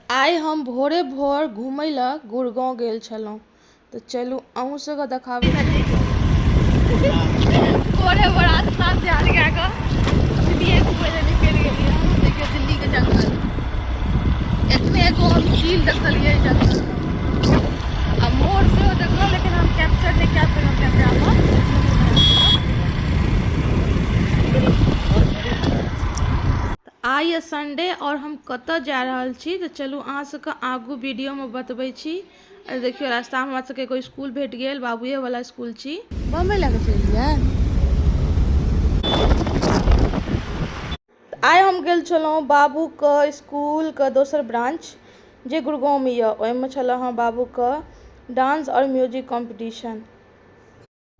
आइ हम भोरे भोर घुमय लए गुड़गाँव गेल छलहुँ तऽ चलू अहूँ सबके देखाबै छी। भोरे भोर स्नान ध्यान कए कऽ दिल्लीए घुमय लए निकलि गेलियै। देखियौ दिल्लीके जंगल, एखने एगो हम चील देखलियै जंगलमे आ मोर सेहो देखलहुँ, लेकिन हम कैप्चर नहि कए पेलहुँ कैमरामे। आइ यऽ संडे और हम कतऽ जा रहल छी, तऽ चलू अहाँ सबके आगू वीडियोमे बतबै छी। आ देखियौ रास्तामे हमरा सबके एगो स्कूल भेट गेल, बाबुए वाला स्कूल छी। बम्बई लए कऽ चलि गेलियै। आइ हम गेल छलहुँ बाबूके स्कूलके दोसर ब्रांच जे गुड़गाँवमे यऽ, ओहिमे छलए हँ बाबूके डांस आओर म्यूजिक कॉम्पीटिशन।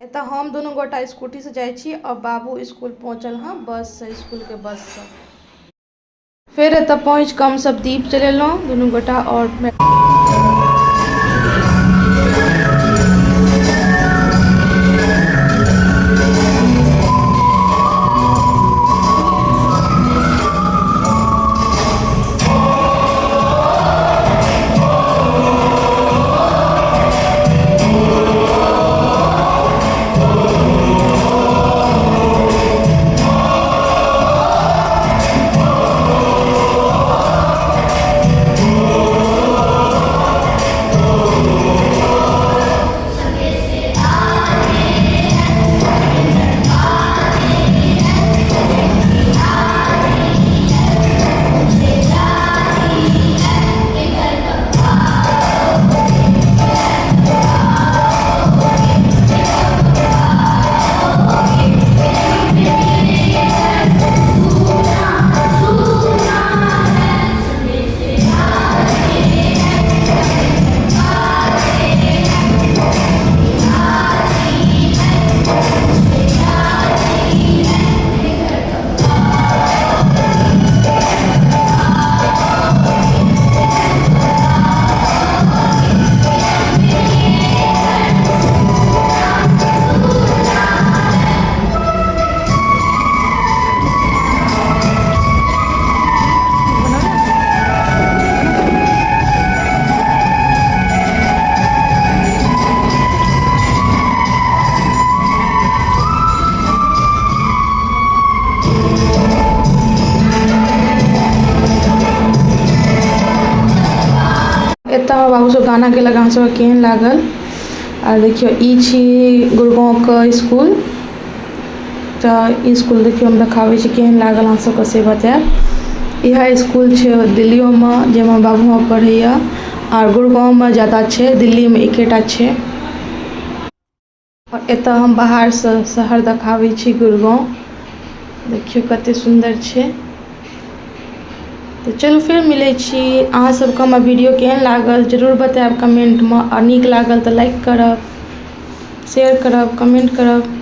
एतऽ हम दुनू गोटा स्कूटीसँ जाइ छी आओर बाबू स्कूल पहुँचल हँ बससँ, स्कूलके बससँ। फेर एतऽ पहुँचि कऽ हमसब दीप जलेलहुँ दुनू गोटा आओर एतऽ हमर बाबू सब गाना गेलक, अहाँ सबके केहन लागल? आ देखियौ ई छी गुड़गाँवके स्कूल। तऽ स्कूल देखियौ हम देखाबै छी, केहन लागल अहाँ सबके से बतायब। इएह स्कूल छै दिल्लियोमे जाहिमे बाबू हमर पढ़ैया, आर गुड़गाँवमे जादा छै, दिल्लीमे एकेटा छै। आओर एतऽ हम बाहरसँ शहर देखाबै छी गुड़गाँव, देखियौ कते सुन्दर छै। तऽ चलू फेर मिलै छी। अहाँ सबके हमर वीडियो केहन लागल जरूर बतायब कमेन्टमे, आओर नीक लागल तऽ लाइक करब, शेयर करब, कमेन्ट करब।